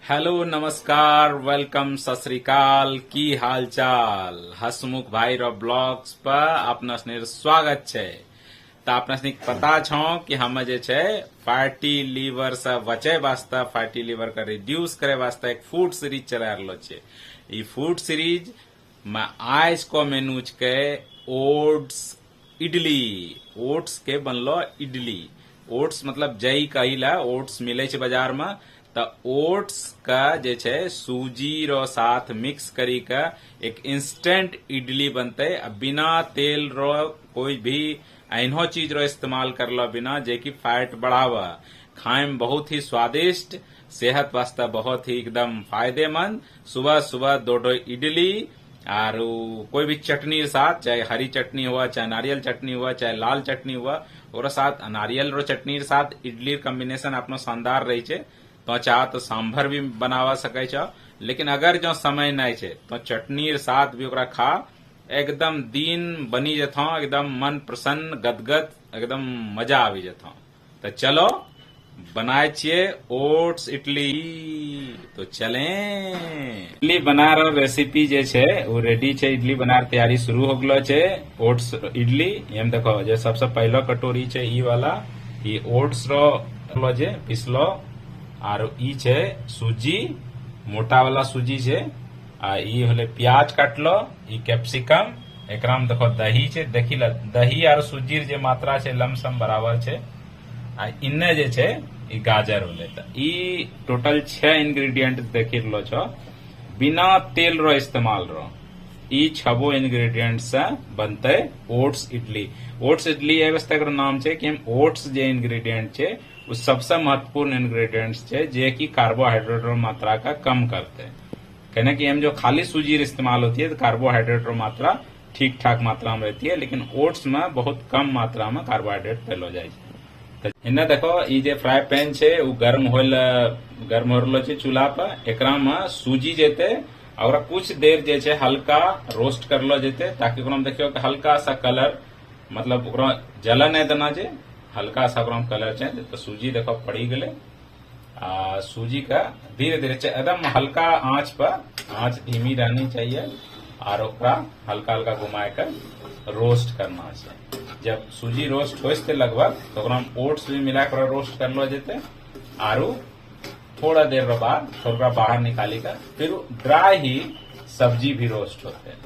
हेलो, नमस्कार, welcome, सत श्री अकाल, की हाल चाल? हसमुख भाई रो ब्लॉग्स पर अपना सनी स्वागत छै। तऽ अपना सनी पता छौ कि हम जे छै फैटी लीवर से बचे वास्ते, फैटी लीवर के रिड्यूस करे वास्ते एक फूड सीरीज चला रहलो छै। ई फूड सीरीज में आज को मेनू के ओट्स इडली। ओट्स के बनलो इडली। ओट्स मतलब जई कहिला, ओट्स मिले छै बाजार में। तऽ ओट्स का जे छै सूजी रो साथ मिक्स करी के एक इंस्टेंट इडली बनते आ बिना तेल रो, कोई भी एहनो चीज रो इस्तेमाल करलो बिना, जे कि फैट बढ़ावा। खाए में बहुत ही स्वादिष्ट, सेहत वास्ते बहुत ही एकदम फायदेमंद। सुबह सुबह दो दो इडली और कोई भी चटनी के साथ, चाहे हरी चटनी हुआ, चाहे नारियल चटनी हुआ, चाहे लाल चटनी हुआ, और साथ नारियल रो चटनी के साथ इडली कॉम्बिनेशन अपनो शानदार रही छै। तो चाह तो सांभर भी बनावा सकै छो, लेकिन अगर जो समय नहीं छै तो चटनी के साथ भी ओकरा खा, एकदम दिन बनी जथो, एकदम मन प्रसन्न, गदगद, एकदम मजा આવી जथो। तो चलो, बनाए छिए ओट्स इडली। तो चले, इडली बना रहो। रेसिपी जे छै वो रेडी छै। इडली बना तैयारी शुरू हो गेलो छै। ओट्स इडली एम देखो, जे सबसे पहलो कटोरी छै ई वाला, ई ओट्स रो जे पिसलो, आर ई छै सूजी, मोटा वाला सूजी छै, आ ई होले प्याज काटलो, ई कैप्सिकम। एकरा में देखो दही छै। देखी ल, दही आर सूजी जे मात्रा छै लमसम बराबर छै। आ इन्ने जे छै ई गाजर होले। त ई टोटल 6 इंग्रेडिएंट देखी रहलो छो। बिना तेल रो इस्तेमाल रो ई छबो इंग्रेडिएंट से बनते ओट्स इडली। ओट्स इडली एहि वास्ते एकर नाम छै कि हम ओट्स जे इंग्रेडिएंट छै वो सबसे महत्वपूर्ण इंग्रेडिएंट्स छै, जे कि कार्बोहाइड्रेट रो मात्रा का कम करते। कहने कि हम जो खाली सूजी इस्तेमाल होती है तो कार्बोहाइड्रेट रो मात्रा ठीक ठाक मात्रा में रहती है, लेकिन ओट्स में बहुत कम मात्रा में कार्बोहाइड्रेट पैलो जाय छै। तऽ एने देखो, ई जे फ्राई पैन छै ओ गर्म होल, गर्म हो रहलो छै चूल्हा पर। एकरा में सूजी जेते और कुछ देर जे छै हल्का रोस्ट करलो जेते, ताकि ओकरा में देखियो कि हल्का सा कलर, मतलब ओकरा जलन नहीं देना छै, हल्का सा ओकरा में कलर छै। तो सूजी देखो पड़ी गेले। आ सूजी का धीरे धीरे एकदम हल्का आंच पर, आंच धीमी रहनी चाहिए, और ओकरा हल्का हल्का घुमाए कर रोस्ट करना छै। जब सूजी रोस्ट हो जेते लगभग, तो ओकरा में ओट्स भी मिला कर रोस्ट करलो जेते, आरू थोड़ा देर बाद थोड़ा बाहर निकाली कर फिर ड्राई ही सब्जी भी रोस्ट होते।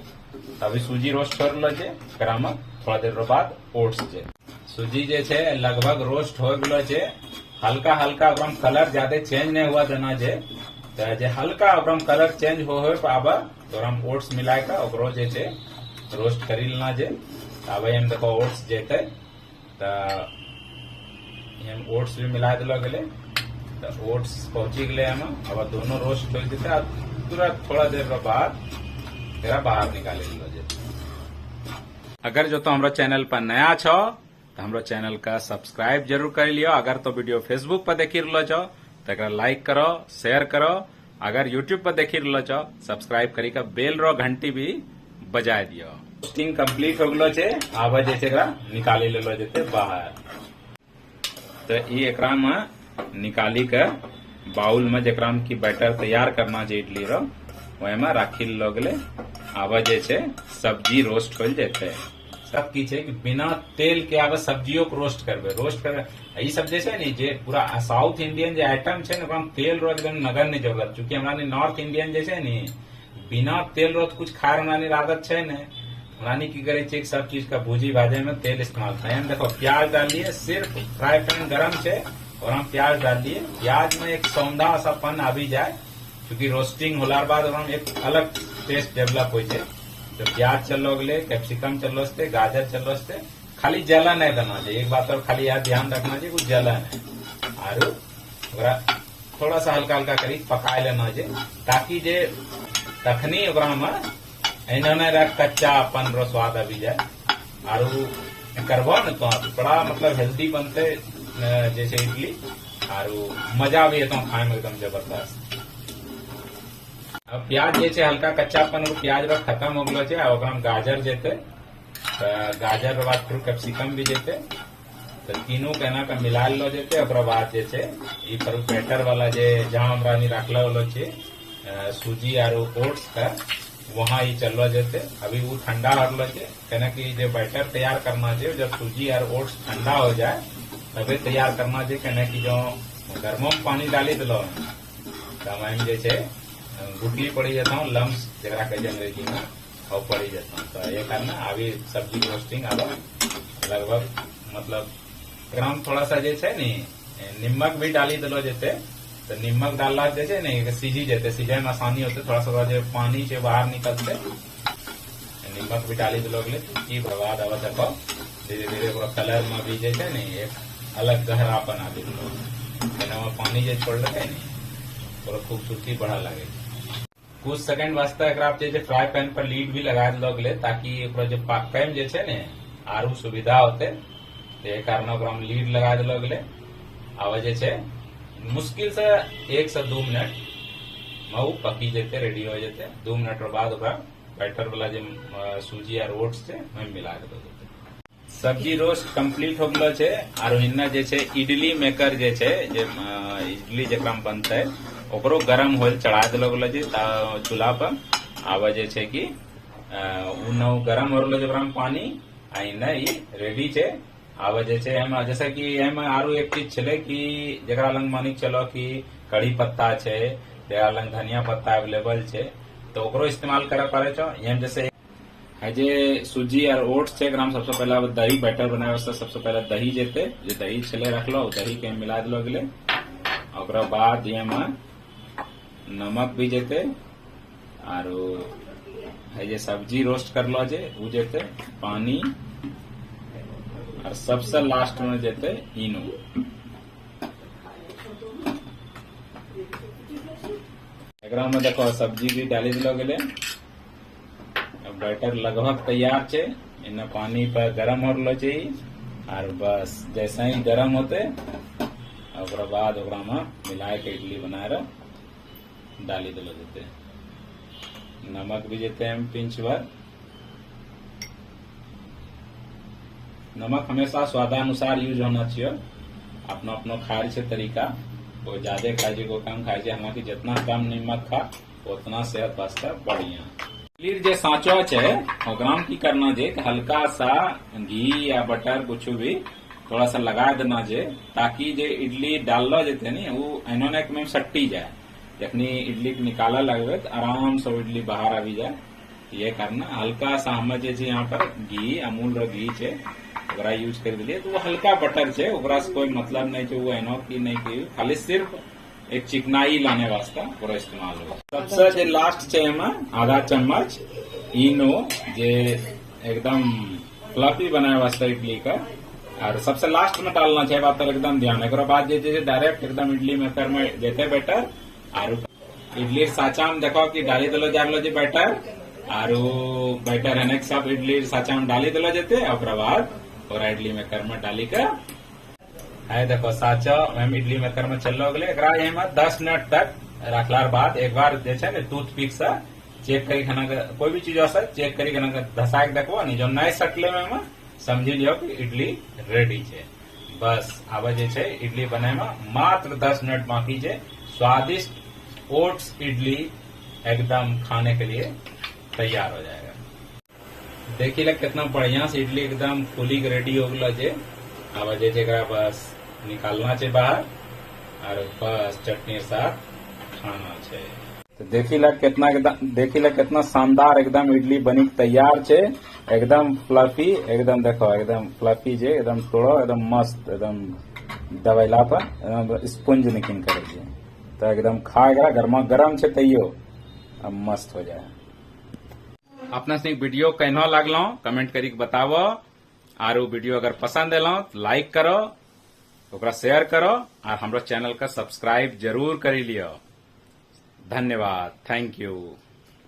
अभी सूजी रोस्ट हो रहलो छै, एकरा में थोड़ा देर बाद ओट्स जे। सूजी जे छै लगभग रोस्ट हो गेलो छै। हल्का हल्का ओकरा में कलर ज्यादा चेंज नहीं हुआ देना छै। तऽ जे हल्का ओकरा में कलर चेंज हो हो आब तो ओकरा में ओट्स मिलाय के ओकरो जे छै रोस्ट करी लेना छै। आब एहिमे देखो ओट्स जेतै, तऽ एहिमे ओट्स भी मिला देलो गेलै। तऽ ओट्स पहुंची गेलै एहिमे। अब दोनों रोस्ट हो जेतै आ तुरंत थोड़ा देर बाद एकरा बाहर निकाली लेलो जेतै। अगर जो तो हमरो चैनल पर नया छो तो हमरो चैनल का सब्सक्राइब जरूर कर लियो। अगर तो वीडियो फेसबुक पर देखी रहलो छो तो एकरा लाइक करो, शेयर करो। अगर यूट्यूब पर देखी रहलो छो, सब्सक्राइब करी के बेल रो घंटी भी बजाय दियो। रोस्टिंग कंप्लीट हो गेलो छै। आब जे छै एकरा निकाली लेलो जेतै बाहर। तो ई एकरा में निकाली के बाउल में, जेकरा में की बैटर तैयार करना छै इडली रो, ओहिमे राखी लेलो गेलै। आब जे छै सब्जी रोस्ट होल जेतै। सब की छै कि बिना तेल के आब सब्जियों के रोस्ट करबै। रोस्ट करबै, ई सब जे छै ने, जे पूरा साउथ इंडियन जे आइटम छै ने, ओकरा में तेल रो एकदम नगण्य जरूरत। चूंकि हमरा ने नॉर्थ इंडियन जे छै ने, बिना तेल रो कुछ खाए हमरा ने आदत छै ने। हमरा ने की करे छै कि सब चीज का भूजी भाजे में तेल इस्तेमाल करते हैं। देखो, प्याज डालिए, सिर्फ फ्राई पैन गरम छै और हम प्याज डाल दिए। प्याज में एक सौंधा सा पन आबी जाए, क्योंकि रोस्टिंग होला के बाद ओकरा में एक अलग टेस्ट डेवलप हो छै। तो प्याज चललो गेले, कैप्सिकम चललो छै, गाजर चललो छै। खाली जला नहीं देना चाहिए। एक बात और खाली याद ध्यान रखना चाहिए, कुछ जला नहीं। आर ओकरा थोड़ा सा हल्का हल्का करी पकाए लेना छै, ताकि जे तखनी ओकरा में एना नहीं रह कच्चापन रो स्वाद आबी जाए। आर करबो ने तो बड़ा मतलब हेल्दी बनते जैसे इडली, आर मजा भी एतो खाए में एकदम जबरदस्त। अब प्याज जे छै हल्का कच्चापन प्याज रो खत्म हो गेलो छै। आ ओकरा में गाजर जेते, तऽ गाजर के बाद फिर कैप्सिकम भी जेते। तऽ तो तीनों के एना के मिला लेलो जेतै। ओकरा बाद जे छै ई पर बैटर वाला जे जहाँ हमरा नी राखलो होलो छै सूजी आर ओट्स का, वहाँ ई चललो जेतै। अभी वो ठंडा हो रहलो छै, केना कि जे बैटर तैयार करना छै जब सूजी आर ओट्स ठंडा हो जाए तबे तैयार करना छै, केना कि जो गर्मो में पानी डाली देलो तब एहिमे जे छै गुठली पड़ी जेतौ, लम्स जकरा कहै छै अंग्रेजी में, वो पड़ी जेतौ। तो ये कारण अभी सब्जी रोस्टिंग आब लगभग मतलब एकरा में थोड़ा सा जे छै नी निमक भी डाली देलो जेतै। तो निमक डालला जे छै ने सीझी जेतै, सीझे में आसानी होते, थोड़ा सा जे पानी छै बाहर निकलते। निमक भी डाली देलो गेलै की बर्बाद। अब देखो धीरे धीरे ओकरा कलर में भी जे छै ने एक अलग गहरापन आबि गेलो, एना पानी जे छोड़लकै ने ओकरा खूबसूरती बढ़ा लगे छै। कुछ सेकंड वास्ते एकरा जे छै फ्राई पैन पर लीड भी लगा देलो गेलै ताकि ओकरा जे पकै में जे छै ने आरू सुविधा होते, ते कारण ओकरा में लीड लगा देलो गेलै। आब जे छै मुश्किल से 1 से 2 मिनट में उ पकी जेते, रेडी हो जेते। 2 मिनट के बाद ओकरा बैटर वाला जे सूजी आर ओट्स छै ओहिमे मिला देलो जेते। सब्जी रोस्ट कंप्लीट हो गेलो छै। आर हिन्ना जे छै इडली मेकर जे छै, जे इडली जकरा में बनतै ओकरो गरम होल चढ़ा देलो गेलो छै चूल्हा पर। आब जे छै कि उ न गरम हो रहलो छै ओकरा में पानी आ हिन्ना ई रेडी छै। आब जे छै एहिमे जैसे कि एहिमे आरो एक चीज छलै कि जकरा लग मानिक चलो कि कड़ी पत्ता छै, जकरा लग धनिया पत्ता अवेलेबल छै तो ओकरो इस्तेमाल करे पड़े छौ। एहिमे जैसे है जे सूजी और ओट्स छै, एकरा में सबसे पहला दही बैटर बनावे वास्ते सबसे पहले दही जेते, जे दही छलै रखलो दही के मिला देलो गेलै। ओकरा बाद एहिमे नमक भी जेते आरो है जे सब्जी रोस्ट करलो जे उ जेते, पानी और सबसे लास्ट में जेते इनो। एकरा में देखो सब्जी भी डाली देलो गेलै। अब बैटर लगभग तैयार छै, एने पानी पर गरम हो रहलो छै और बस जैसे ही गरम होते ओकरा बाद ओकरा में मिला के इडली बना रह डाली देलो जेते। नमक भी जेते हम पिंच भर। नमक हमेशा स्वादानुसार यूज होना चाहिए, अपनो अपनो खाए छै तरीका, कोई ज्यादा खाए छै कोई कम खाए छै। हालांकि जितना कम नमक खा उतना सेहत वास्ते बढ़िया। इडली जे सांचो छै ओकरा में की करना छै कि हल्का सा घी या बटर कुछ भी थोड़ा सा लगा देना छै ताकि जे इडली डाललो जेते नी वो एनो ने में सट्टी जाए। जखनी इडली के निकाला लगबे तो आराम से इडली बाहर आबी जाए। ये करना हल्का सा हम जे छै यहाँ पर घी अमूल रो घी छै ओकरा यूज कर दिलिए तो वो हल्का बटर छै, ओकरा से कोई मतलब नहीं छै, वो एनो की नहीं की, खाली सिर्फ एक चिकनाई लाने वास्ते ओकरा इस्तेमाल हो। सबसे जे लास्ट छै एमे आधा चम्मच इनो जे एकदम फ्लफी बनाए वास्ते इडली का, और सबसे लास्ट में डालना छै बात पर एकदम ध्यान। एकरा बाद जे डायरेक्ट एकदम इडली मेकर में देते बैटर आर इडली साचा में देखो कि डाली देलो जा रहलो छै बैटर आर बैटर एने सब इडली साचा में डाली देलो जेते। ओकरा बाद ओकरा इडली मेकर में डाली के है देखो साचा ओहिमे इडली मेकर में चललो गेलै। एकरा एहिमे 10 मिनट तक रखला बाद एक बार जे छै ने टूथपिक से चेक करी खाना के कोई भी चीज से चेक करी खाना के धसा के देखबो नी, जो नहीं सटले में समझी लियो कि इडली रेडी छै। बस आब जे छै इडली बनाए में मात्र 10 मिनट बाकी छै। स्वादिष्ट ओट्स इडली एकदम खाने के लिए तैयार हो जाएगा। देखी ले कितना बढ़िया से इडली एकदम फूली के रेडी हो गलो छै। अब जे छै एकरा बस निकालना छै बाहर और बस चटनी के साथ खाना छै। तो देखी ले कितना एकदम, देखी ले कितना शानदार एकदम इडली बनी तैयार छै, एकदम फ्लफी, एकदम देखो एकदम फ्लफी जे एकदम तोड़ो एकदम मस्त एकदम दबैला पर एकदम स्पंज निकिन करे छै। तो एकदम खा एकरा गर्मा गर्म छै तैयो अब मस्त हो जाए। अपना से वीडियो केहनो लागलो कमेंट करी के बताबो, आर वीडियो अगर पसंद एलो तो लाइक करो, ओकरा शेयर करो और हमरो चैनल का सब्सक्राइब जरूर करी लियो। धन्यवाद, thank you.